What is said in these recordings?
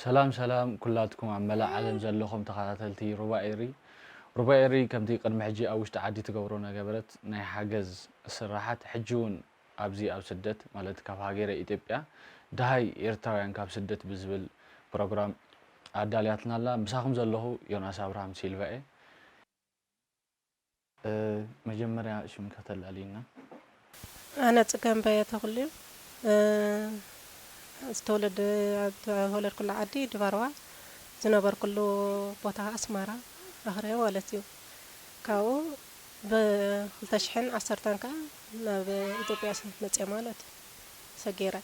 ሰላም ሰላም ኩላትኩም ኣብ መላእ ዓለም ዘለኹም ተኸታተልቲ ሩባ ኤሪ። ሩባ ኤሪ ከምቲ ቅድሚ ሕጂ ኣብ ውሽጢ ዓዲ ትገብሮ ነበረት ናይ ሓገዝ ስራሓት ሕጂ እውን ኣብዚ ኣብ ስደት ማለት ካብ ሃገረ ኢትዮጵያ ደሃይ ኤርትራውያን ካብ ስደት ብዝብል ፕሮግራም ኣዳልያትልና ኣላ። ምሳኹም ዘለኹ ዮናስ ኣብርሃም ሲልቫ እየ። እ፣ መጀመርያ ሽምካ ተላልይና። ኣነ ጽገም በየ ተኽልዩ፣ እ፣ ዝተወለደ፣ ኣብ ዝተወለድኩላ ዓዲ ድባርዋ፣ ዝነበርኩሉ ቦታ ኣስመራ፣ ኣኽርያ ማለት እዩ። ካብኡ ብ ክልተ ሽሕን ዓሰርተን ከኣ ናብ ኢትዮጵያ መጽየ ማለት እዩ። ሰጊረ።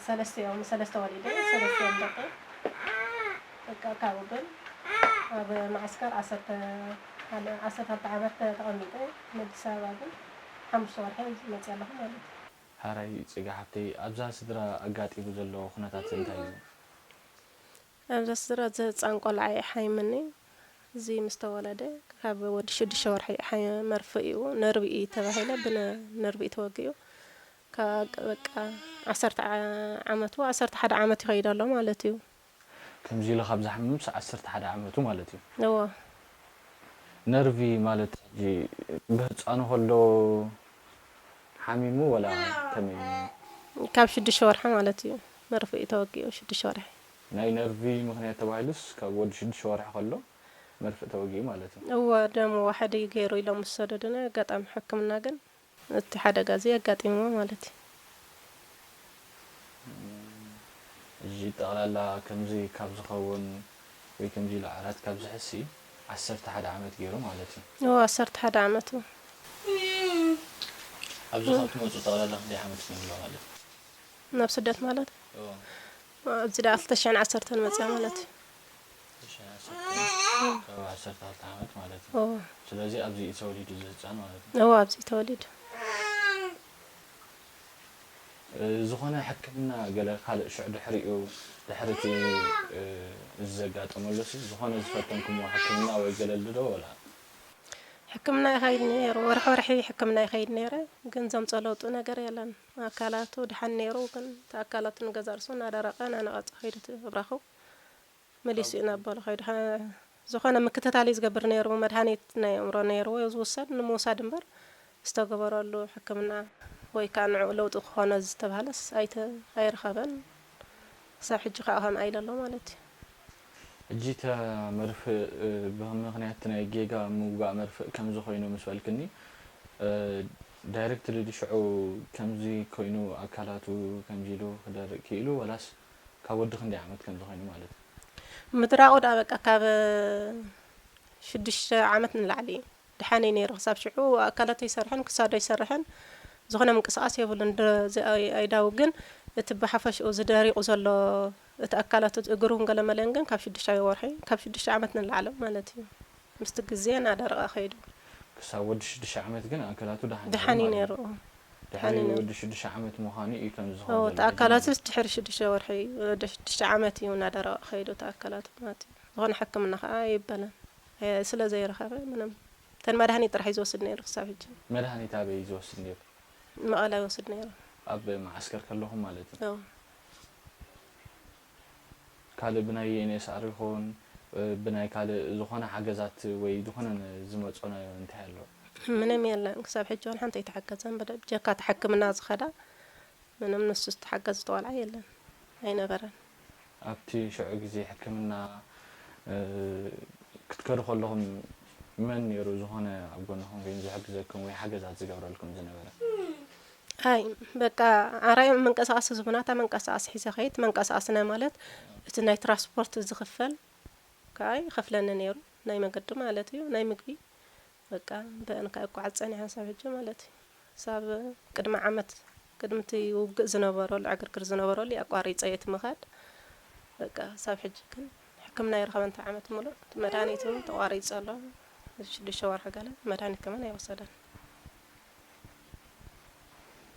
ሰለስቲኦም፣ ሰለስተ ወሊደ፣ ሰለስቲኦም ደቂ። በቃ ካብኡ ግን ኣብ መዓስከር ዓሰርተ፣ ዓሰርተ ክልተ ዓመት ተቐሚጠ፣ ንኣዲስ ኣበባ ግን ሓሙሽተ ወርሒ መፅእ ኣለኹ ማለት እዩ። ሓራይ ጽጋ ሓብተይ፣ ኣብዛ ስድራ ኣጋጢሙ ዘሎ ኩነታት እንታይ እዩ? ኣብዛ ስድራ፣ እዚ ህፃን ቆልዓ ይሓይምኒ። እዚ ምስ ተወለደ ካብ ወዲ ሽዱሽተ ወርሒ ይሓይ-፣ መርፍእ እዩ፣ ነርቪ እዩ ተባሂለ፣ ብነ-፣ ነርቪ እዩ ተወጊኡ። ካብ በቃ ዓሰርተ ዓ-፣ ዓመቱ፣ ዓሰርተ ሓደ ዓመት ይኸይድ ኣሎ ማለት እዩ። ከምዚ ኢሉ ካብ ዝሓምምስ ዓሰርተ ሓደ ዓመቱ ማለት እዩ። እዎ። ነርቪ ማለት ሕጂ ብህፃኑ ከሎ ሓሚሙ ወላ ከመይ? ካብ ሽዱሽተ ወርሒ ማለት እዩ። መርፍእ እዩ ተወጊኡ፣ ሽዱሽተ ወርሒ። ናይ ነርቪ ምኽንያት ተባሂሉስ ካብ ወዲ ሽዱሽተ ወርሒ ከሎ መርፍእ ተወጊኡ ማለት እዩ። እወ፣ ደም ዋሕዲ ገይሩ ኢሎም ምስ ሰደዱኒ፣ ኣጋጣሚ ሕክምና ግን እቲ ሓደጋ እዚ ኣጋጢምዎ ማለት እዩ። እም፣ ሕጂ ጠቕላላ ከምዚ ካብ ዝኸውን ወይ ከምዚ ኢሉ ዓራት ካብ ዝሕሲ ዓሰርተ ሓደ ዓመት ገይሩ ማለት እዩ። እወ፣ ዓሰርተ ሓደ ዓመት እዩ። ኣብዚ ካብ ትመፁ ጠቕላላ ክንደይ ዓመት ኮይኑ ኣሎ ማለት እዩ? ናብ ስደት ማለት? እወ። ኣብዚ ደኣ ክልተ ሽሕን ዓሰርተን መፅያ ማለት እዩ። ክልተ ሽሕን ዓሰርተን፣ ካብ ዓሰርተ ክልተ ዓመት ማለት እዩ። እወ። ስለዚ ኣብዚ እዩ ተወሊዱ እዚ ህፃን ማለት እዩ። እወ፣ ኣብዚ እዩ ተወሊዱ። እ፣ ዝኾነ ሕክምና ገለ ካልእ ሽዑ ድሕሪኡ፣ ድሕሪ እቲ፣ እ፣ እዚ ዘጋጠመሉሲ ዝኾነ ዝፈተንኩምዎ ሕክምና ወይ ገለ ኣሎ ዶ ወላ? ሕክምና ይኸይድ ነይሩ፣ ወርሒ ወርሒ ሕክምና ይኸይድ ነይረ፣ ግን ዘምፀ ለውጢ ነገር የለን። ኣካላቱ ደሓን ነይሩ፣ ግን እቲ ኣካላቱ ንገዛእ ርእሱ እናደረቐ እናነቐጸ ኸይዱ እቲ እብራኹ። መሊሱ እዩ ናብ በሎ ከይዱ። ኸ-፣ ዝኾነ ምክትታል እዩ ዝገብር ነይሩ። መድሃኒት ናይ ኣእምሮ ነይርዎ እዩ ዝውሰድ፣ ንምውሳድ እምበር ዝተገበረሉ ሕክምና ወይ ከዓ ንዕኡ ለውጢ ክኾኖ ዝተባህለስ ኣይተ-፣ ኣይረኸበን። ክሳብ ሕጂ ከዓ ከምኣ ኢሉ ኣሎ ማለት እዩ። ሕጂ እተ መርፍእ፣ እ፣ ብምኽንያት ናይ ጌጋ ምውጋእ መርፍእ ከምዚ ኮይኑ ምስ በልክኒ፣ እ፣ ዳይሬክትሊ ድሽዑ ከምዚ ኮይኑ ኣካላቱ ከምዚ ኢሉ ክደርቅ ክኢሉ ወላስ ካብ ወዲ ክንደይ ዓመት ከም ዝኾይኑ ማለት እዩ? ምድራቑ ደኣ በቃ ካብ ሽዱሽተ ዓመት ንላዕሊ እዩ። ደሓን እዩ ነይሩ። ክሳብ ሽዑ ኣካላቱ ኣይሰርሕን፣ ክሳዱ ኣይሰርሕን፣ ዝኾነ ምንቅስቓስ የብሉን። ደ-፣ እዚ ኣይ-፣ ኣይዳው ግን እቲ ብሓፈሽኡ ዝደሪቑ ዘሎ እቲ ኣካላቱ እግሩን ገለመለን ግን ካብ ሽዱሽተ ወርሒ፣ ካብ ሽዱሽተ ዓመት ንላዕሊ ማለት እዩ። ምስቲ ግዜ እናደረቐ ከይዱ። ክሳብ ወዲ ሽዱሽተ ዓመት ግን ኣካላቱ ደሓን ነይሩ ደሓን እዩ ማለት እዩ። ነይሩ። ድሕሪ ደሓን እዩ ነይሩ። ወዲ ሽዱሽተ ዓመት ምዃኑ እዩ ከም ዝኸውን ኦ፣ ዘሎ እቲ ሕጂ ኣካላቱ ማለት እዩ። ድሕሪ ሽዱሽተ ወርሒ፣ ወዲ ሽዱሽተ ዓመት እዩ እናደረቐ ከይዱ እቲ ኣካላቱ ማለት እዩ። ዝኾነ ሕክምና ከዓ ይበለን። ኣየ-፣ ስለ ዘይረኸበ ምንም። እተን መድሃኒት ጥራሕ እዩ ዝወስድ ነይሩ ክሳብ ሕጂ። መድሃኒት ኣበይ እዩ ዝወስድ ነይሩ? መቐለ ይወስድ ነይሩ። ኣብ መዓስከር ከለኹም ማለት እዩ? ኦ። ካልእ ብናይ ዩኤንኤስኣር ይኹን፣ እ፣ ብናይ ካልእ ዝኾነ ሓገዛት ወይ ዝኾነ ነ-፣ ዝመጾ ነ-፣ እንታይ ኣሎ? ምንም የለን። ክሳብ ሕጂ እውን ሓንቲ ኣይተሓገዘን። ብደ-፣ ብጀካ እቲ ሕክምና ዝኸዳ ምንም ንሱ ዝተሓገዘ ተዋልዓ የለን። ኣይነበረን። ኣብቲ ሽዑ ግዜ ሕክምና፣ እ፣ ክትከዱ ከለኹም መን ነይሩ ዝኾነ ኣብ ጎንኹም ኮይኑ ዝሕግዘኩም ወይ ሓገዛት ዝገብረልኩም ዝነበረ? ኣይ፣ በቃ፣ ኣራይ መንቀሳቐሲ ዝቡናታ መንቀሳቐሲ ሒዘ ኸይድ፣ መንቀሳቐሲ ናይ ማለት እቲ ናይ ትራንስፖርት ዝኽፈል ከኣ ይኸፍለኒ ነይሩ፣ ናይ መገዲ ማለት እዩ፣ ናይ ምግቢ። በቃ፣ ብእን ከኣ ይጓዓዝ ጸኒሐ ሳብ ሕጂ ማለት እዩ። ሳብ ቅድሚ ዓመት፣ ቅድሚ እቲ ውግእ ዝነበረሉ፣ ዕግርግር ዝነበረሉ እዩ ኣቋሪጸ እየ እቲ ምኻድ። በቃ፣ ሳብ ሕጂ ግን ሕክምና ኣይረኸበን፣ እቲ ዓመት ሙሉእ። እቲ መድሃኒት እውን ተቋሪጹ ኣሎ። ሽዱሽተ ወርሒ ገለ መድሃኒት ከማን ኣይወሰደን።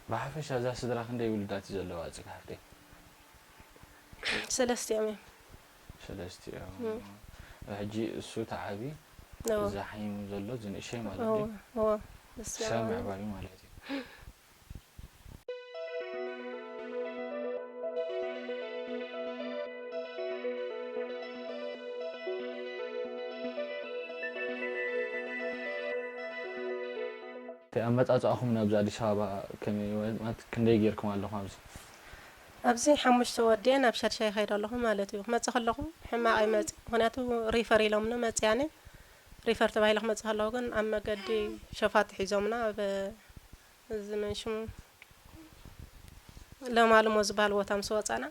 ብሓፈሻ እዛ ስድራ ክንደይ ውሉዳት እዩ ዘለዋ፣ ጽጋ ሓፍተይ? ሰለስቲኦም እዮም። ሰለስቲኦም። እም። ሕጂ እሱ እቲ ዓቢ፣ እዎ። እዚ ሓሚሙ ዘሎ፣ እዚ ንእሸይ ማለት እዎ፣ ድዩ? እዎ። እሱ ክሳብ ዓቢ። ምዕባዩ ማለት እዩ። ኣመጻጽኣኹም ናብዚ ኣዲስ ኣበባ ከመይ፣ ማለት ክንደይ ጌርኩም ኣለኹም ኣብዚ? ኣብዚ ሓሙሽተ ወዲኤ ናብ ሻድሻይ ይኸይድ ኣለኹ ማለት እዩ። ክመጽእ ከለኹ ሕማቕ ይመጽእ፣ ምኽንያቱ ሪፈር ኢሎምኒ መጽእ ኣነ። ሪፈር ተባሂለ ክመጽእ ከለኹ ግን ኣብ መገዲ ሸፋቱ ሒዞምና ኣብ እዚ መን ሽሙ ለማልሞ ዝበሃል ቦታ ምስ ወጻና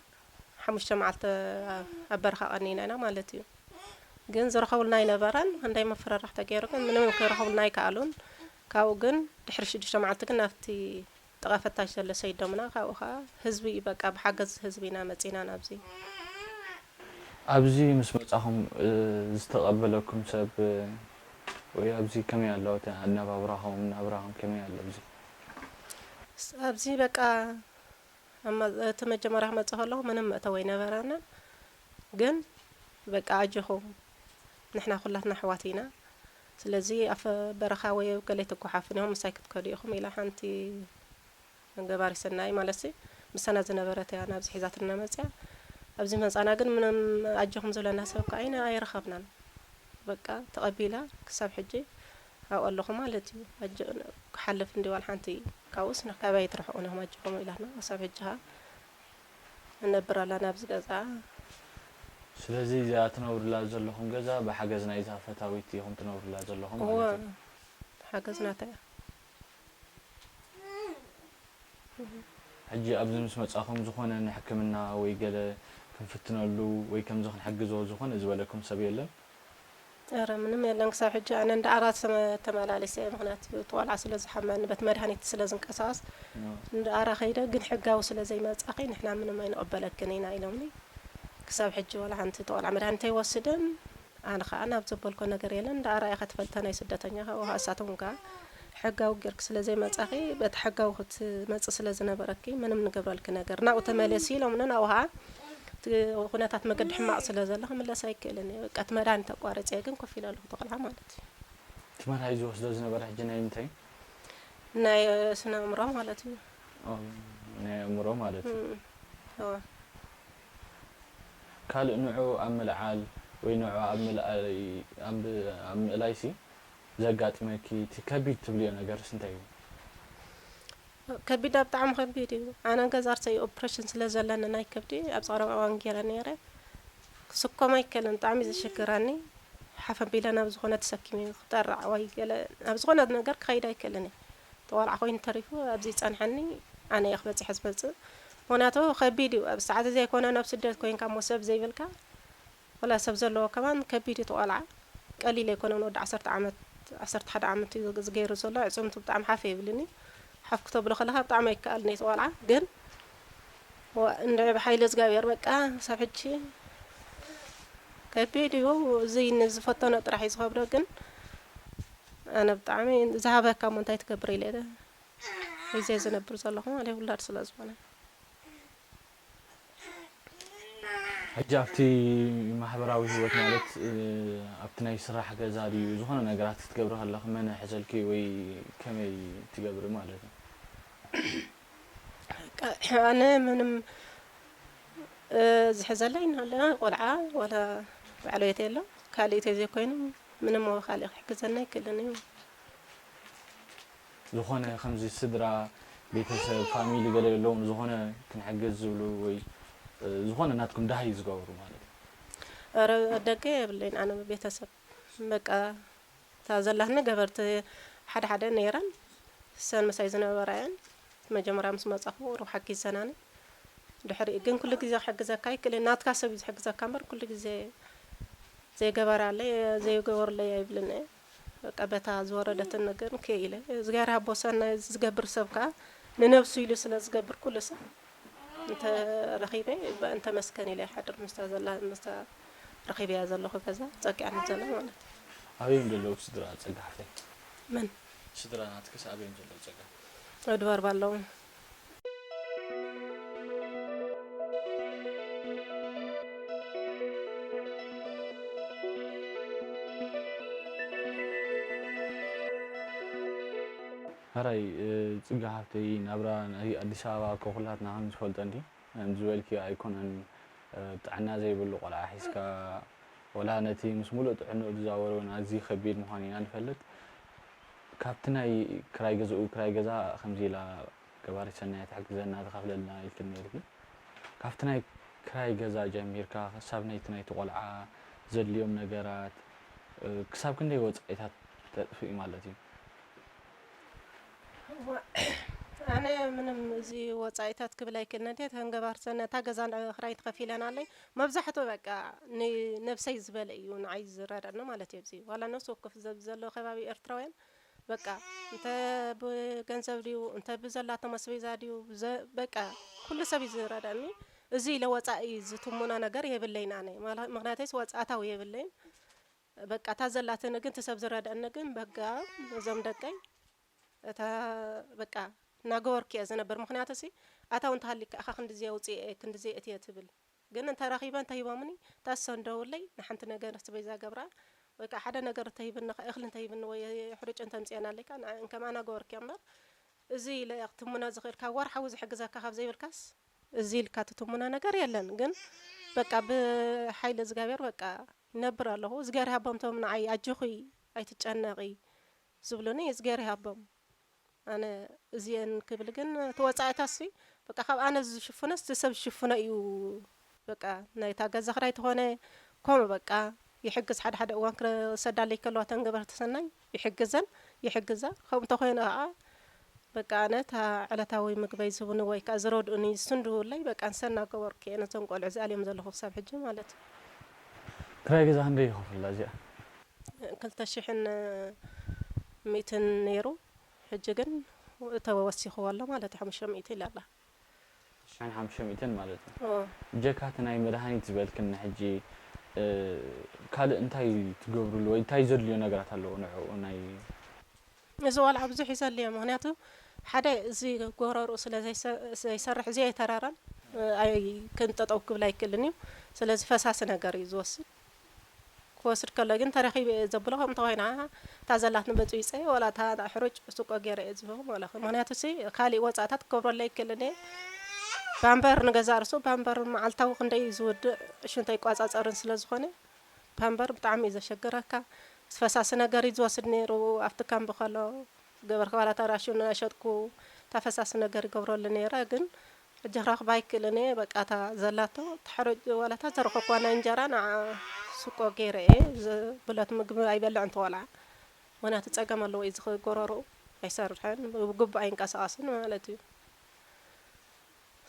ሓሙሽተ መዓልቲ ኣብ በረኻ ቀኒና ኢና ማለት እዩ። ግን ዝረኸቡልና ኣይነበረን። ክንደይ መፈራራሕ ተገይሩ ግን ምንም ክረኸቡልና ኣይከኣሉን። ካብኡ ግን ድሕሪ ሽዱሽተ መዓልቲ ግን ናብቲ ጥቓ ፈታሽ ዘሎ ሰይዶምና። ካብኡ ከዓ ህዝቢ እዩ በቃ ብሓገዝ ህዝቢ ኢና መጺና ናብዚ። ኣብዚ ምስ መጻኹም ዝተቐበለኩም ሰብ ወይ ኣብዚ ከመይ ኣሎ? እቲ ኣነባብራኹም ናብራኹም ከመይ ኣሎ ኣብዚ? ኣብዚ በቃ እቲ መጀመርያ ክመጽእ ከለኹ ምንም መእተዊ ኣይነበረናን። ግን በቃ ኣጆኹም ንሕና ኩላትና ኣሕዋት ኢና። ስለዚ ኣብ በረኻ ወይ ኣብ ገለ ኣይትጓሓፉ ኢኹም ምሳይ ክትከዱ ኢኹም ኢላ ሓንቲ ገባሪ ሰናይ ማለት ምሳና ዝነበረት እያ ናብዚ ሒዛትና መጽያ። ኣብዚ መጻና ግን ምንም ኣጆኹም ዝብለና ሰብ ከዓ ኣይነ- ኣይረኸብናን። በቃ ተቐቢላ ክሳብ ሕጂ ኣብኡ ኣለኹ ማለት እዩ። ኣጆ ክሓልፍ እንዲ ዋላ ሓንቲ ካብኡስ ንካባይ ትርሕቑ ኢኹም ኣጆኹም ኢላትና ክሳብ ሕጂ ከዓ እነብር ኣለና ኣብዚ ገዛ። ስለዚ እዛ ትነብሩላ ዘለኹም ገዛ ብሓገዝ ናይዛ ፈታዊት ኢኹም ትነብሩላ ዘለኹም እወ ማለት እዩ። ሓገዝ ናታ እያ። ሕጂ ኣብዚ ምስ መጻኹም ዝኾነ ንሕክምና ወይ ገለ ክንፍትነሉ ወይ ከምዚ ክንሕግዞ ዝኾነ ዝበለኩም ሰብ የለን? ኧረ ምንም የለን ክሳብ ሕጂ። ኣነ እንዳኣራ ተመ- ተመላሊሰ እየ፣ ምኽንያቱ እቲ ቆልዓ ስለ ዝሓመኒ በቲ መድሃኒት ስለ ዝንቀሳቐስ ኖ። እንዳኣራ ከይደ። ግን ሕጋዊ ስለ ዘይመጻኺ ንሕና ምንም ኣይንቕበለክን ኢና ኢሎምኒ። ክሳብ ሕጂ ዋላ ሓንቲ እቲ ቆልዓ መድሃኒት ኣይወስድን። ኣነ ከዓ ናብ ዘበልኮ ነገር የለን። እንዳኣራ ኢኻ ትፈልታ ናይ ስደተኛ ካብኡ እሳቶም ከዓ ሕጋዊ ጌርክ ስለ ዘይመጻኺ በቲ ሕጋዊ ክትመጽእ ስለ ዝነበረኪ ምንም ንገብረልኪ ነገር ናብኡ ተመለሲ ኢሎምኒ። ናብኡ ከዓ እቲ ኩነታት መገዲ ሕማቕ ስለ ዘሎ ክምለስ ኣይክእልን እየ። በቃ እቲ መድሃኒት ኣቋሪፀ ግን ኮፍ ኢለ ኣለኹ ተቆልዓ ማለት እዩ። እቲ መድሃኒት ዝወስዶ ዝነበረ ሕጂ ናይ ምንታይ? ናይ ስነ ኣእምሮ ማለት እዩ። ኦ፣ ናይ ኣእምሮ ማለት እዩ። እም፣ እወ። ካልእ ንዑ ኣብ ምልዓል ወይ ንዑ ኣብ ምልኣይ ኣብ ኣብ ምእላይሲ ዘጋጥመኪ እቲ ከቢድ ትብልዮ ነገርስ እንታይ እዩ? ከቢድ ኣብ ብጣዕሚ ከቢድ እዩ። ኣነ ገዛ ኣርሰይ ኦፕሬሽን ስለ ዘለኒ ናይ ከብዲ ኣብ ጸረባ እዋን ገይረ ነይረ። ክስኮም ኣይከልን ብጣዕሚ ዝሽግረኒ። ሓፍ ኣቢለ ናብ ዝኾነ ተሰኪመ ክጠርዕ ወይ ገለ ናብ ዝኾነ ነገር ክኸይድ ኣይክእልን እየ። ተቆልዓ ኮይኑ ተሪፉ ኣብዚ ይጸንሐኒ። ኣነ እየ ክበጽሐ ዝመጽእ። ምኽንያቱ ከቢድ እዩ። ኣብ ሰዓት እዚ ኣይኮነ ናብ ስደት ኮይንካ እሞ ሰብ ዘይብልካ ወላ ሰብ ዘለዎ ከማን ከቢድ እዩ። ተቆልዓ ቀሊል ኣይኮነን። ወዲ ዓሰርተ ዓመት ዓሰርተ ሓደ ዓመት እዩ ዝገይሩ ዘሎ። ኣዕፅምቱ ብጣዕሚ ሓፍ የብልኒ። ሓፍ ክተብሎ ከለካ ብጣዕሚ ኣይከኣልን እዩ ተቆልዓ ግን ዋ- እንድዒ ብሓይሊ እግዚኣብሔር በቃ ክሳብ ሕጂ ከቢድ እዩ። እዚ ንዝፈተኖ ጥራሕ እዩ ዝኸብዶ። ግን ኣነ ብጣዕሚ ዝሃበካ እሞ እንታይ ትገብር ኢለ ሒዘ ዝነብር ዘለኹ ማለት ውላድ ስለ ዝኾነ ሕጂ ኣብቲ ማሕበራዊ ህይወት ማለት እ፣ ኣብቲ ናይ ስራሕ ገዛ ድዩ ዝኾነ ነገራት ክትገብሪ ከለኺ መን ይሕዘልኪ ወይ ከመይ ትገብሪ ማለት እዩ? በቃ ኣነ ምንም እ፣ ዝሕዘለይ እናሃለ ቆልዓ ዋላ ባዕለየት የሎ ካልእ ተዘይኮይኑ ምንም ካልእ ክሕግዘና ኣይክእልን እዩ። ዝኾነ ከምዚ ስድራ ቤተሰብ ፋሚሊ ገለ የለውን ዝኾነ ክንሕግዝ ዝብሉ ወይ እ፣ ዝኾነ ናትኩም ዳሃይ ዝገብሩ ማለት እዩ? ኧረ ደገ የብለይን ኣነ ቤተሰብ በቃ እታ ዘላትኒ ገበርቲ ሓደ ሓደ ነይረን እሰን ምሳይ ዝነበራ እየን። መጀመርያ ምስ መጻኹ ቁሩብ ሓጊዘናኒ። ድሕሪኡ ግን ኩሉ ግዜ ክሕግዘካ ኣይክእልን ናትካ ሰብ እዩ ዝሕግዘካ እምበር ኩሉ ግዜ ዘይገበራለይ ዘይገበሩለይ ኣይብልን እየ። በቃ በታ ዝወረደትን ነገር ክእ ኢለ እግዚኣብሔር ሃቦ ሰናይ ዝገብር ሰብ ከዓ ንነብሱ ኢሉ ስለ ዝገብር ኩሉ ሰብ እንተ ረኺበ እንተ መስከን ኢለ ይሓድር ምስታ ዘላ ምስታ ረኺበያ ዘለኹ ገዛ ጸቂዓኒ ዘላ ማለት እዩ። ኣበዮም ዘለዉ ስድራ ጸጋ ሓፍተይ? መን ስድራ ናትክስ ኣበዮም ዘለዉ ጸጋ? ኣብ ድባርባ ኣለዉ። ሕራይ ጽጋ ሓፍተይ ናብራ ናይ ኣዲስ ኣበባ እኮ ኩላትና ከም ዝፈልጦ እንዲ ከምዚ በልኪ ኣይኮነን። ጥዕና ዘይብሉ ቆልዓ ሒዝካ ወላ ነቲ ምስ ሙሉእ ጥዕንኡ ዝዛወር እውን ኣዝዩ ከቢድ ምዃኑ ኢና ንፈልጥ። ካብቲ ናይ ክራይ ገዝኡ፣ ክራይ ገዛ ከምዚ ኢላ ገባሪት ሰናይ ትሕግዘና፣ ትኸፍለልና ኢልክኒ ነይርኪ። ካብቲ ናይ ክራይ ገዛ ጀሚርካ ክሳብ ናይቲ ናይቲ ቆልዓ ዘድልዮም ነገራት፣ እ፣ ክሳብ ክንደይ ወጻኢታት ተጥፍኢ ማለት እዩ? እዋ፣ ኣነ ምንም እዚ ወጻኢታት ክብል ኣይክእልን። እንዴት ከም ገባርሰ ነታ ገዛ ን-፣ ክራይ ትኸፊለን ኣለይ። መብዛሕትኡ በቃ ንነብሰይ ዝበለ እዩ ንዓይ ዝረዳእኒ ማለት እዩ። እዚ ዋላ ነፍሲ ወከፍ ዘብ-፣ ዘሎ ከባቢ ኤርትራውያን በቃ እንተ ብገንዘብ ድዩ፣ እንተ ብዘላቶም ኣስቤዛ ድዩ፣ ብዘ-፣ በቃ ኩሉ ሰብ እዩ ዝረዳእኒ። እዚ ኢለ ወጻኢ ዝትሙና ነገር የብለይን ኣነ። ማለ-፣ ምኽንያተይስ ወጻ-፣ ኣታዊ የብለይን። በቃ እታ ዘላትኒ ግን እቲ ሰብ ዝረድአኒ ግን በጋ እዞም ደቀይ እታ በቃ እናገበርኩ እየ ዝነብር። ምኽንያቱ ሲ ኣታዊ እንተሃሊካ ኢኻ ክንድዚ ኣውፅኤ ክንድዚ እትየ ትብል። ግን እንተረኺበ እንተሂቦምኒ እታ ዝሰንደውለይ ንሓንቲ ነገር ስበይ ዛገብራ ወይ ከዓ ሓደ ነገር እንተሂብኒ ከ እኽሊ እንተሂብኒ ወይ ሕርጭ እንተምፅኤናለይ ከዓ ንዕን ከም ኣናገበርኩ እየ እምበር እዚ ኢለ ክትምኖ ዝኽእል ካብ ወርሓዊ ዝሕግዘካ ካብ ዘይብልካስ እዚ ኢልካ ትትምኖ ነገር የለን። ግን በቃ ብሓይሊ እግዚኣብሔር በቃ ይነብር ኣለኹ። እግዚኣብሔር ይሃቦም እቶም ንዓይ ኣጆኺ ኣይትጨነቒ ዝብሉኒ እግዚኣብሔር ይሃቦም። ኣነ እዚኤን ክብል ግን እቲ ወፃኢታሲ በቃ ካብ ኣነ ዝሽፍኖስ እቲ ሰብ ዝሽፍኖ እዩ። በቃ ናይታ ገዛ ክራይ ተኾነ ከምኡ በቃ ይሕግዝ ሓደ ሓደ እዋን ክሰዳለይ ከለዋ ተን ገበርቲ ሰናይ ይሕግዘን ይሕግዛ ከምኡ እንተኾይኑ ከዓ በቃ ኣነ እታ ዕለታዊ ምግበይ ዝህቡኒ ወይ ከዓ ዝረድኡኒ ዝስንድውለይ በቃ ንሰን እናገበርኩ እየ ነቶም ቆልዑ ዝኣልዮም ዘለኹ ክሳብ ሕጂ ማለት እዩ። ክራይ ገዛ ክንደይ ይኸፍላ እዚኣ? ክልተ ሽሕን ሚእትን ነይሩ ሕጂ ግን ተወሲኽዎ ኣሎ ማለት እዩ ሓሙሽተ ሚእቲ ኢላ ኣላ። ሽሕን ሓሙሽተ ሚእትን ማለት እዩ። ኦ ብጀካ እቲ ናይ መድሃኒት ዝበልክኒ ሕጂ እ፣ ካልእ እንታይ ትገብርሉ ወይ እንታይ ዘድልዮ ነገራት ኣለዎ ንዕኡ ናይ እዚ ቆልዓ ብዙሕ እዩ ዘድልዮ። ምኽንያቱ ሓደ እዚ ጎረርኡ ስለ ዘይሰ-፣ ዘይሰርሕ እዚ ኣይተራራን እ፣ ኣይ ክንጠጠው ክብል ኣይክእልን እዩ። ስለዚ ፈሳሲ ነገር እዩ ዝወስድ። ክወስድ ከሎ ግን ተረኺበ እየ ዘብሎ ከም እንተኾይና እታ ዘላትኒ በፅቢፀ ወላ እታ ሕሩጭ ስቆ ገይረ እየ ዝህቦ ማለት እዩ። ምኽንያቱ ሲ ካሊእ ወፃእታት ክገብረሉ ኣይክእልን እየ። ፓምበር ንገዛ ርሱ ፓምበር መዓልታዊ ክንደይ እዩ ዝውድእ ሽንቶ ኣይቋፃፀርን ስለ ዝኾነ ፓምበር ብጣዕሚ እዩ ዘሸግረካ። ፈሳሲ ነገር እዩ ዝወስድ ነይሩ ኣብቲ ካምቢ ከሎ ገበርካ ዋላ እታ ራሽን እናሸጥኩ እታ ፈሳሲ ነገር ይገብረሉ ነይረ ግን ሕጂ ክረኽባ ኣይክእልን እየ በቃ እታ ዘላቶ ተሕረጅ ዋላ እታ ዘረኸብኳ ናይ እንጀራ ንዓ ስቆ ገይረ እየ ብለት ምግቢ ኣይበልዕን ተቆልዓ ምክንያቱ ፀገም ኣለዎ እዩ ዝኽጎረርኡ ኣይሰርሕን ብግቡእ ኣይንቀሳቐስን ማለት እዩ።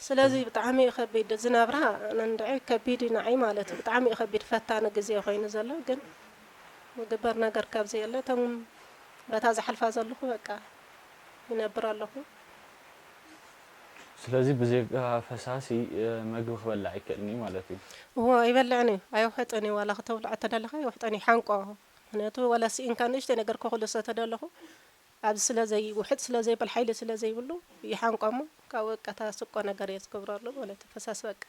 ስለዚ ብጣዕሚ እዩ ከቢድ ዝነብራ ነንድዒ ከቢድ እዩ ንዓይ ማለት እዩ ብጣዕሚ እዩ ከቢድ ፈታኒ ግዜ ኮይኑ ዘሎ ግን ምግበር ነገር ካብ ዘየለ እቶም በታ ዝሓልፋ ዘለኹ በቃ ይነብር ኣለኹ። ስለዚ ብዘይካ ፈሳሲ እ፣ መግቢ ክበልዕ ኣይክእልን እዩ ማለት እዩ። እዎ ኣይበልዕን እዩ ኣይውሕጥን እዩ ዋላ ክተብልዖ ተደለኻ ኣይውሕጠን እዩ ሓንቆ ምክንያቱ ዋላ ስኢንካ ንእሽተይ ነገር ከኹሉ ሰተ ደለኹ ኣብዚ ስለ ዘይውሕጥ ስለ ዘይበል ሓይሊ ስለ ዘይብሉ ይሓንቆ እሞ ካብኡ በቃ እታ ስቆ ነገር እየ ዝገብረሉ ማለት እዩ ፈሳሲ በቃ።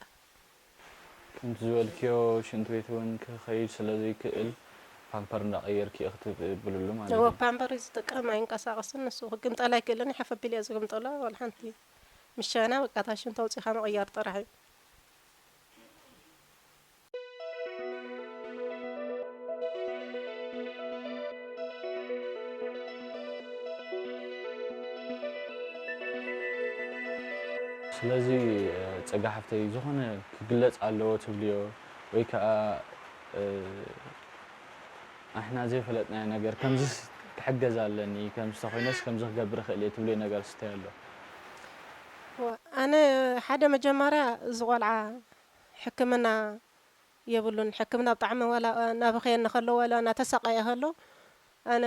ከምቲ ዝበልክዮ ሽንቲ ቤት እውን ክኸይድ ስለ ዘይክእል ፓምፐር እንዳቐየርኪ ኢኺ ትብልሉ ማለት እዎ እዩ። ፓምፐር እዩ ዝጥቀም ኣይንቀሳቐስን ንሱ ክግምጠል ኣይክእልን ሓፍ ኣቢለ እየ ዝግምጠሎ ዋላ ሓንቲ ምሸና በቃ እታ ሽንቲ ኣውፂኻ ምቕያር ጥራሕ እዩ። ስለዚ ጸጋ ሓፍተይ ዝኾነ ክግለጽ ኣለዎ ትብልዮ ወይ ከኣ ኣሕና ዘይፈለጥናዮ ነገር ከምዚ ክሕገዝ ኣለኒ ከምዚ ተኾይነስ ከምዚ ክገብር እኽእል እየ ትብልዮ ነገር ስታይ ኣሎ? ኣነ ሓደ መጀመርያ እዚ ቆልዓ ሕክምና የብሉን። ሕክምና ብጣዕሚ ዋላ እናበኸየ እንከሎ ዋላ እናተሳቐየ ከሎ ኣነ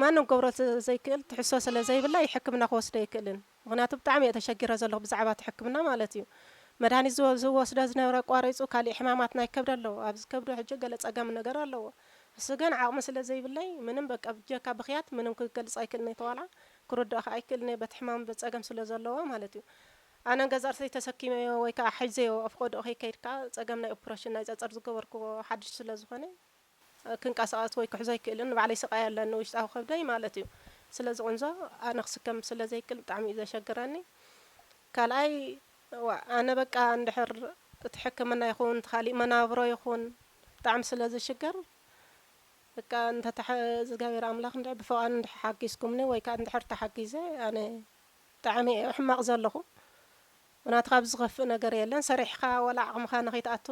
ማንም ክገብሮ ዘይክእል ትሕዝቶ ስለ ዘይብለይ ሕክምና ክወስዶ ኣይክእልን። ምኽንያቱ ብጣዕሚ እየ ተሸጊረ ዘለኹ ብዛዕባ እቲ ሕክምና ማለት እዩ። መድሃኒት ዝወ- ዝወስዶ ዝነበረ ኣቋሪፁ ካሊእ ሕማማት ናይ ከብዲ ኣለዎ። ኣብዚ ከብዱ ሕጂ ገለ ፀገም ነገር ኣለዎ። እሱ ግን ዓቕሚ ስለ ዘይብለይ ምንም በቃ ብጀካ ብኽያት ምንም ክገልፅ ኣይክእልን እየ። ተዋልዓ ክርድኦ ከዓ ኣይክእልን እየ በቲ ሕማም በፀገም ስለ ዘለዎ ማለት እዩ። ኣነ ገዛእርሰይ ተሰኪመዮ ወይ ከዓ ሒዘዮ ኣፍቆድኦ ከይከይድ ከዓ ፀገም ናይ ኦፕረሽን ናይ ፀፀር ዝገበርክዎ ሓድሽ ስለ ዝኾነ ክንቀሳቐስ ወይ ክሕዞ ኣይክእልን ንባዕለይ ስቃይ ኣለኒ ውሽጣዊ ከብደይ ማለት እዩ። ስለዚ ቁንዞ ኣነ ክስከም ስለ ዘይክእል ብጣዕሚ እዩ ዘሸግረኒ። ካልኣይ ዋ- ኣነ በቃ እንድሕር እቲ ሕክምና ይኹን እቲ ካሊእ መናብሮ ይኹን ብጣዕሚ ስለ ዝሽገር በቃ እንተ ተሓ እግዚኣብሔር ኣምላኽ እንድሕር ብፍቓዱ እንድሕር ሓጊዝኩምኒ ወይ ከኣ እንድሕር ተሓጊዘ ኣነ ብጣዕሚ እየ ሕማቕ ዘለኹ። ምኽንያቱ ካብ ዝኸፍእ ነገር የለን። ሰሪሕኻ ዋላ ዓቕምኻ ንኸይትኣቱ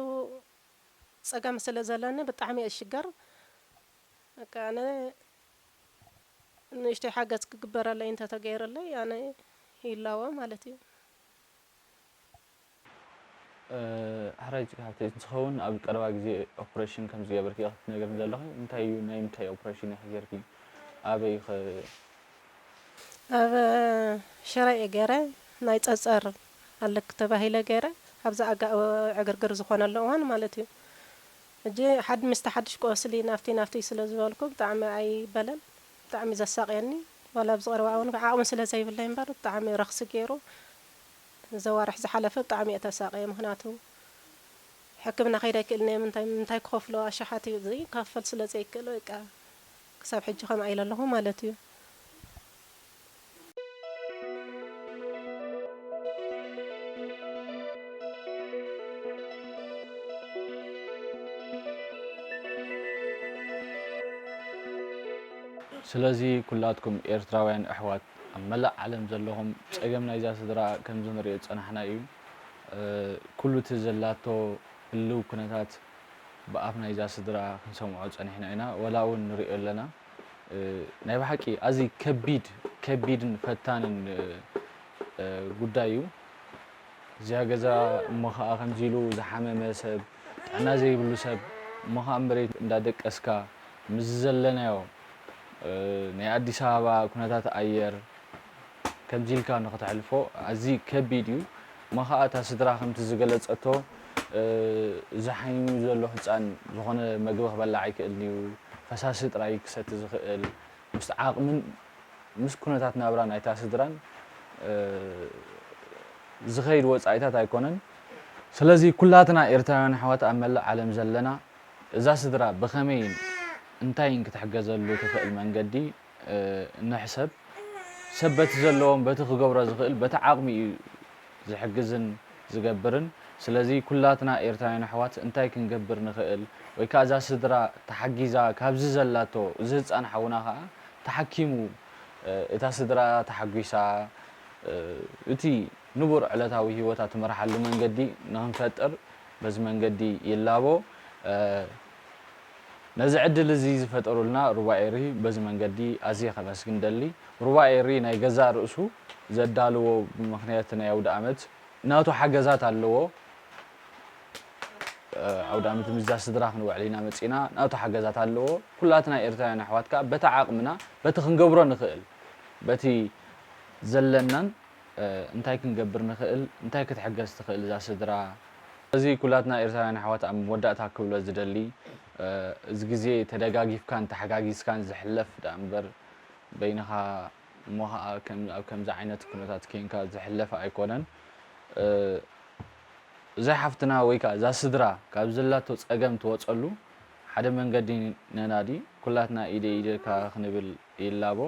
ጸገም ስለ ዘለኒ ብጣዕሚ እየ ዝሽገር። በቃ ኣነ ንእሽተይ ሓገዝ ክግበረለይ እንተተገይርለይ ኣነ ይላቦ ማለት እዩ። ሕራይ ጭቃ ሃብተይ እንትኸውን ኣብ ቀረባ ግዜ ኦፕሬሽን ከም ዝገበርኪ ክትነግርኒ ዘለኺ እንታይ እዩ ናይ ምንታይ ኦፕሬሽን ኢኺ ገይርኪ ኣበይ ኸ ኣብ ሽረ እየ ገይረ ናይ ፀፀር ኣለክ ተባሂለ ገይረ ኣብዛ ኣጋ ዕግርግር ዝኾነሉ እዋን ማለት እዩ። ሕጂ ሓድ ምስቲ ሓድሽ ቆስሊ ናብቲ ናብቲ ስለ ዝበልኩ ብጣዕሚ ኣይበለን ብጣዕሚ ዘሳቅየኒ ዋላ ኣብዚ ቀረባ እውን ዓቕሚ ስለ ዘይብለይ እምበር ብጣዕሚ ረኽሲ ገይሩ ዘዋርሕ ዝሓለፈ ብጣዕሚ እየ ተሳቅየ ምክንያቱ ሕክምና ከይደ ኣይክእልን እየ ምንታይ ምንታይ ክኸፍሎ ኣሻሓት እዩ እዚ ክኸፈል ስለ ዘይክእል በቃ ክሳብ ሕጂ ከምኣ ኢለ ኣለኹ ማለት እዩ። ስለዚ ኩላትኩም ኤርትራውያን ኣሕዋት ኣብ መላእ ዓለም ዘለኹም ጸገም ናይዛ ስድራ ከምዚ ንሪኦ ዝጸናሕና እዩ። ኩሉ እቲ ዘላቶ ህልው ኩነታት ብኣፍ ናይዛ ስድራ ክንሰምዖ ጸኒሕና ኢና፣ ወላ እውን ንሪኦ ኣለና። ናይ ብሓቂ ኣዝዩ ከቢድ ከቢድን ፈታንን ጉዳይ እዩ። እዚኣ ገዛ እሞ ኸዓ ከምዚ ኢሉ ዝሓመመ ሰብ፣ ጥዕና ዘይብሉ ሰብ እሞ ኸዓ መሬት እንዳደቀስካ ምስዚ ዘለናዮ ናይ ኣዲስ ኣበባ ኩነታት ኣየር ከምዚ ኢልካ ንኽተሕልፎ ኣዝዩ ከቢድ እዩ። እሞ ኸዓ እታ ስድራ ከምቲ ዝገለጸቶ እዚ ሓሚሙ ዘሎ ህጻን ዝኾነ መግቢ ክበልዕ ኣይክእልን እዩ፣ ፈሳሲ ጥራይ ክሰቲ ዝኽእል ምስ ዓቕምን ምስ ኩነታት ናብራ ናይታ ስድራን ዝኸይድ ወፃኢታት ኣይኮነን። ስለዚ ኩላትና ኤርትራውያን ኣሕዋት ኣብ መላእ ዓለም ዘለና እዛ ስድራ ብኸመይን እንታይን ክትሕገዘሉ ትኽእል መንገዲ ንሕሰብ። ሰብ በቲ ዘለዎን በቲ ክገብሮ ዝኽእል በቲ ዓቕሚ እዩ ዝሕግዝን ዝገብርን። ስለዚ ኩላትና ኤርትራውያን ኣሕዋት እንታይ ክንገብር ንኽእል ወይ ከዓ እዛ ስድራ ተሓጊዛ ካብዚ ዘላቶ እዚ ህፃን ሓውና ከዓ ተሓኪሙ እታ ስድራ ተሓጒሳ እቲ ንቡር ዕለታዊ ህይወታ ትመርሓሉ መንገዲ ንኽንፈጥር በዚ መንገዲ ይላቦ። ነዚ ዕድል እዚ ዝፈጠሩልና ሩባ ኤሪ በዚ መንገዲ ኣዝየ ከመስግን ደሊ። ሩባ ኤሪ ናይ ገዛእ ርእሱ ዘዳልዎ ብምኽንያት ናይ ኣውደ ኣመት ናቱ ሓገዛት ኣለዎ። ኣውደ ኣመት ምስዛ ስድራ ክንውዕል ኢና መፂና ናቱ ሓገዛት ኣለዎ። ኩላትና ኤርትራውያን ኣሕዋት ከዓ በቲ ዓቕምና በቲ ክንገብሮ ንኽእል በቲ ዘለናን እንታይ ክንገብር ንኽእል እንታይ ክትሕገዝ ትኽእል እዛ ስድራ እዚ ኩላትና ኤርትራውያን ኣሕዋት ኣብ መወዳእታ ክብሎ ዝደሊ እዚ ግዜ ተደጋጊፍካን ተሓጋጊዝካን ዝሕለፍ ደኣ እምበር በይንኻ እሞ ኸዓ ኣብ ከምዚ ዓይነት ኩነታት ኬንካ ዝሕለፍ ኣይኮነን። እዛ ሓፍትና ወይ ከዓ እዛ ስድራ ካብ ዘላቶ ፀገም ትወፀሉ ሓደ መንገዲ ነናዲ ኩላትና ኢደ ኢደካ ክንብል ይላቦ።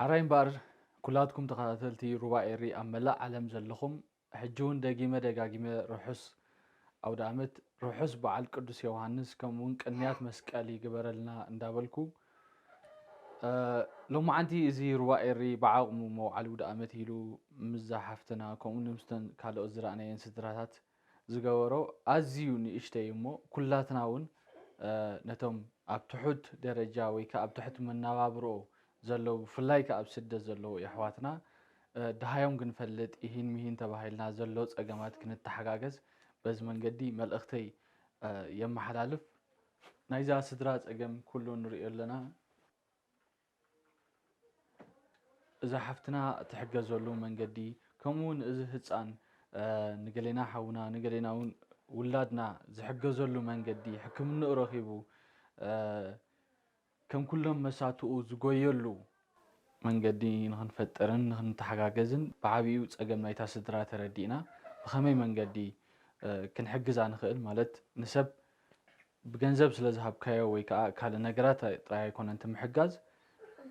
ሓራይ እምበኣር፣ ኩላትኩም ተኸታተልቲ ሩባ ኤሪ ኣብ መላእ ዓለም ዘለኹም፣ ሕጂ እውን ደጊመ ደጋጊመ ርሑስ ኣውደ ኣመት፣ ርሑስ በዓል ቅዱስ ዮሃንስ፣ ከምኡ እውን ቅንያት መስቀል ይግበረልና እንዳበልኩ፣ እ፣ ሎማዓንቲ እዚ ሩባ ኤሪ ብዓቕሙ መውዓሊ ኣውደ ኣመት ኢሉ ምስዛ ሓፍትና፣ ከምኡ እውን ምስተን ካልኦት ዝረኣናየን ስድራታት ዝገበሮ ኣዝዩ ንእሽተይ እሞ፣ ኩላትና እውን፣ እ፣ ነቶም ኣብ ትሑት ደረጃ ወይ ከኣ ኣብ ትሑት መነባብሮ ዘለዉ፣ ብፍላይ ከኣ ኣብ ስደት ዘለዉ የሕዋትና፣ እ፣ ደሃዮም ክንፈልጥ፣ ኢሂን ሚሂን ተባሂልና ዘሎ ጸገማት ክንተሓጋገዝ በዚ መንገዲ መልእኽተይ፣ እ፣ የመሓላልፍ። ናይዛ ስድራ ጸገም ኩሉ ንርእዮ ኣለና። እዛ ሓፍትና ትሕገዘሉ መንገዲ፣ ከምኡ እውን እዚ ህጻን፣ እ፣ ንገሌና ሓውና፣ ንገሌና እውን ውላድና ዝሕገዘሉ መንገዲ፣ ሕክምንኡ ረኺቡ፣ እ፣ ከም ኩሎም መሳትኡ ዝጎየሉ መንገዲ ንኽንፈጥርን ንኽንተሓጋገዝን፣ ብዓቢኡ ጸገም ናይታ ስድራ ተረዲእና፣ ብኸመይ መንገዲ፣ እ፣ ክንሕግዛ ንኽእል፣ ማለት ንሰብ ብገንዘብ ስለ ዝሃብካዮ ወይ ከኣ ካልእ ነገራት ጥራይ ኣይኮነን እቲ ምሕጋዝ።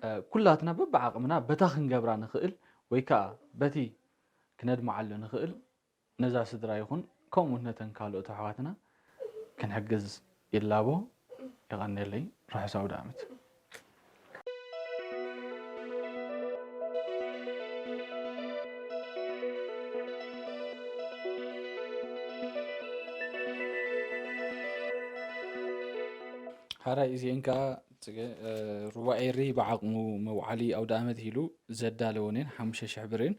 እ፣ ኩላትና በብዓቕምና በታ ክንገብራ ንኽእል ወይ ከኣ በቲ ክነድምዓሉ ንኽእል፣ ነዛ ስድራ ይኹን ከምኡ ነተን ካልኦት ኣሕዋትና ክንሕግዝ ይላቦ። የቐንየለይ። ርሑስ ኣውደ ዓመት። ሓራይ እዚኤን ከኣ ጽገ-፣ እ፣ ሩባ ኤሪ ብዓቕሙ መውዓሊ ኣውደ ኣመት ኢሉ ዘዳለወን እየን፣ ሓሙሽተ ሽሕ ብር እየን።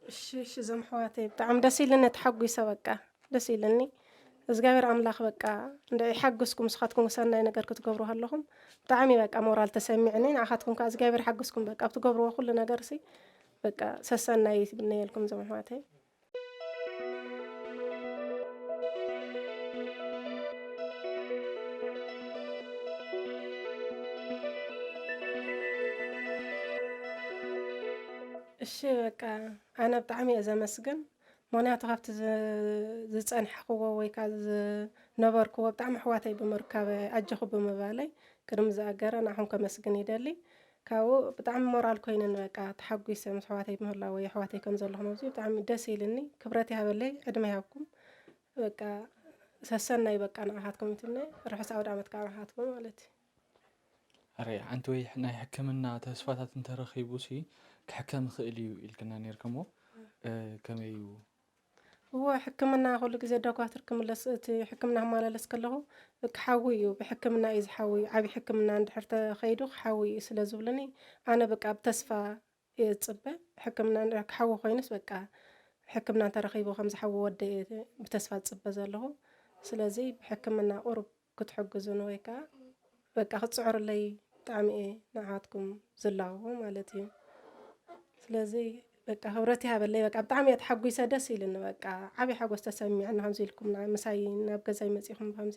እሺ፣ እሺ፣ እዞም ኣሕዋተይ ብጣዕሚ ደስ ኢሉኒ፣ ተሓጒሰ፣ በቃ ደስ ኢሉኒ። እግዚኣብሔር ኣምላኽ በቃ እንደ ይሓግዝኩም፣ ንስኻትኩም ሰናይ ነገር ክትገብሩ ከለኹም ብጣዕሚ በቃ ሞራል ተሰሚዕኒ። ንኣኻትኩም ከኣ እግዚኣብሔር ይሓግዝኩም፣ በቃ ኣብ ትገብርዎ ኩሉ ነገርሲ በቃ ሰሰናዩ ይብለየልኩም እዞም ኣሕዋተይ። እሺ፣ በቃ ኣነ ብጣዕሚ እየ ዘመስግን። ምኽንያቱ ካብቲ ዝ-፣ ዝጸንሐኽዎ ወይ ከኣ ዝነበርክዎ ብጣዕሚ ኣሕዋተይ ብምርካበ ኣጆኹ ብምባለይ ቅድሚ ዝኣገረ ንዓኹም ከመስግን ይደሊ። ካብኡ ብጣዕሚ ሞራል ኮይኑኒ፣ በቃ ተሓጒሰ ምስ ኣሕዋተይ ምህላወይ፣ ኣሕዋተይ ከም ዘለኹም ኣብዚ ብጣዕሚ ደስ ኢልኒ። ክብረት ይሃበለይ፣ ዕድመ ይሃብኩም። በቃ ሰሰናይ በቃ ንኣኻትኩም ይትምነ፣ ርሑስ ኣውደ ዓመት ከኣ ንኣኻትኩም ማለት እዩ። ኣረ፣ ሓንቲ ወይ ናይ ሕክምና ተስፋታት እንተረኺቡሲ ክሕከም ይኽእል እዩ ኢልክና ነይርክሞ፣ እ፣ ከመይ እዩ? እወ፣ ሕክምና ኩሉ ግዜ ዶኳትር ክምለስ፣ እቲ ሕክምና ክመላለስ ከለኹ ክሓዊ እዩ፣ ብሕክምና እዩ ዝሓዊ፣ ዓብዪ ሕክምና እንድሕር ተኸይዱ ክሓዊ እዩ ስለ ዝብሉኒ፣ ኣነ በቃ ብተስፋ እየ ዝጽበ። ሕክምና እንድሕር ክሓዊ ኮይኑስ በቃ ሕክምና እንተረኺቡ ከም ዝሓዊ ወደይ እየ ብተስፋ ዝጽበ ዘለኹ። ስለዚ ብሕክምና ቁሩብ ክትሕግዙኒ ወይ ከኣ በቃ ክትጽዕሩለይ ብጣዕሚ እየ ንዓኻትኩም ዝላቦ ማለት እዩ። ስለዚ በቃ ክብረት ይሃበለይ። በቃ ብጣዕሚ እየ ተሓጒሰ፣ ደስ ኢሉኒ። በቃ ዓብዪ ሓጎስ ተሰሚዕኒ ከምዚ ኢልኩም ና-፣ ምሳይ ናብ ገዛይ መጺኹም ከምዚ፣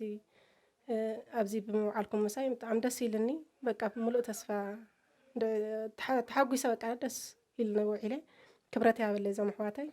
እ፣ ኣብዚ ብምውዓልኩም ምሳይ ብጣዕሚ ደስ ኢሉኒ። በቃ ብምሉእ ተስፋ እንደ-፣ ተሓ-፣ ተሓጒሰ በቃ ደስ ኢሉኒ ውዒለ። ክብረት ይሃበለይ እዞም ኣሕዋተይ።